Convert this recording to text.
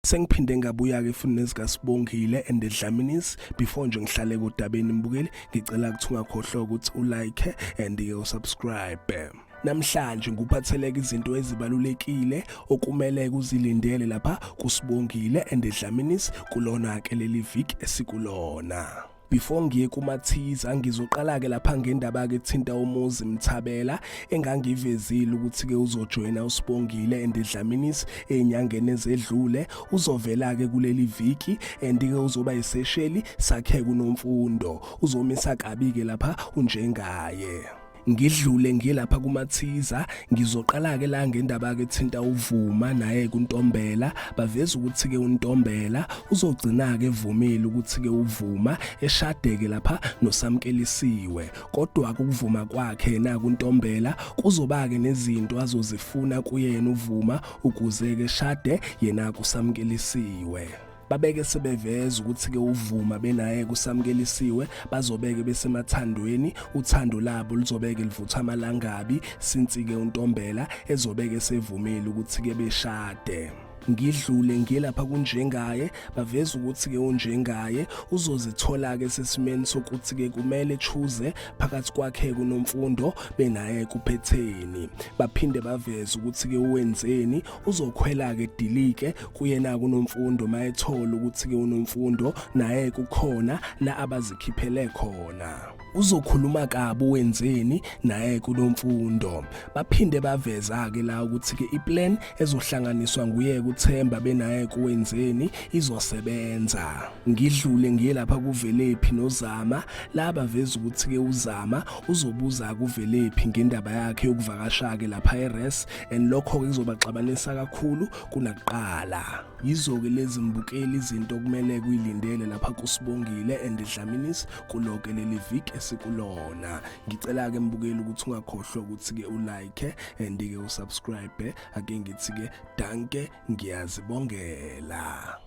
Sengiphinde ngabuya ke futhi nezikaSibongile and the Dlaminis. Before nje ngihlale kodabeni mbukeli, ngicela ukuthi ungakhohlwa ukuthi ulike and ke usubscribe. Namhlanje ngikuphatheleka izinto ezibalulekile okumele kuzilindele lapha kuSibongile and the Dlaminis kulona ke leli viki esikulona. Before ngiye kumathiza, ngizoqala ke lapha ngendaba ke thinta uMuzi Mthabela engangivezile ukuthi ke uzojoyina uSibongile and Dlaminis enyangeni ezedlule. Uzovela ke kuleli viki and ke uzoba isesheli sakhe kuNomfundo, uzomisa kabi ke lapha unjengaye. Ngidlule ngilapha kumathiza, ngizoqala ke la ngendaba ke thinta uVuma naye kuNtombela. Baveza ukuthi ke uNtombela uzogcina ke evumile ukuthi ke uVuma eshadeke lapha noSamkelisiwe, kodwa ukuvuma kwakhe na kuNtombela kuzoba ke nezinto azozifuna kuyena uVuma ukuze ke shade yena kuSamkelisiwe. Babeke sebeveza ukuthi ke uVuma benaye kuSamkelisiwe bazobeke besemathandweni, uthando labo luzobeke livutha amalangabi since ke uNtombela ezobeke sevumile ukuthi ke beshade. Ngidlule ngilapha kunjengaye, baveza ukuthi ke unjengaye uzozithola ke sesimeni sokuthi ke kumele choose phakathi kwakhe kuNomfundo benaye kuphetheni. Baphinde baveza ukuthi ke uwenzeni uzokhwela ke dilike kuyena kuNomfundo mayethola ukuthi ke uNomfundo naye kukhona la abazikhiphele khona, uzokhuluma kabi wenzeni naye kuNomfundo. Baphinde baveza ke la ukuthi ke iplan ezohlanganiswa nguye kuThemba benaye kuwenzeni izosebenza. Ngidlule ngiye lapha kuVelephi noZama, la baveza ukuthi ke uZama uzobuza kuVelephi ngendaba yakhe yokuvakasha ke lapha eRes and lokho ke kuzobaxabanisa kakhulu kunakuqala. Yizo-ke lezi mbukeli izinto okumele kuyilindele lapha kuSibongile and Dlaminis kuloke leli viki esikulona. Ngicela-ke mbukeli ukuthi ungakhohlwa ukuthi-ke ulike and-ke usubscribe. Ake ngithi-ke danke, ngiyazibongela.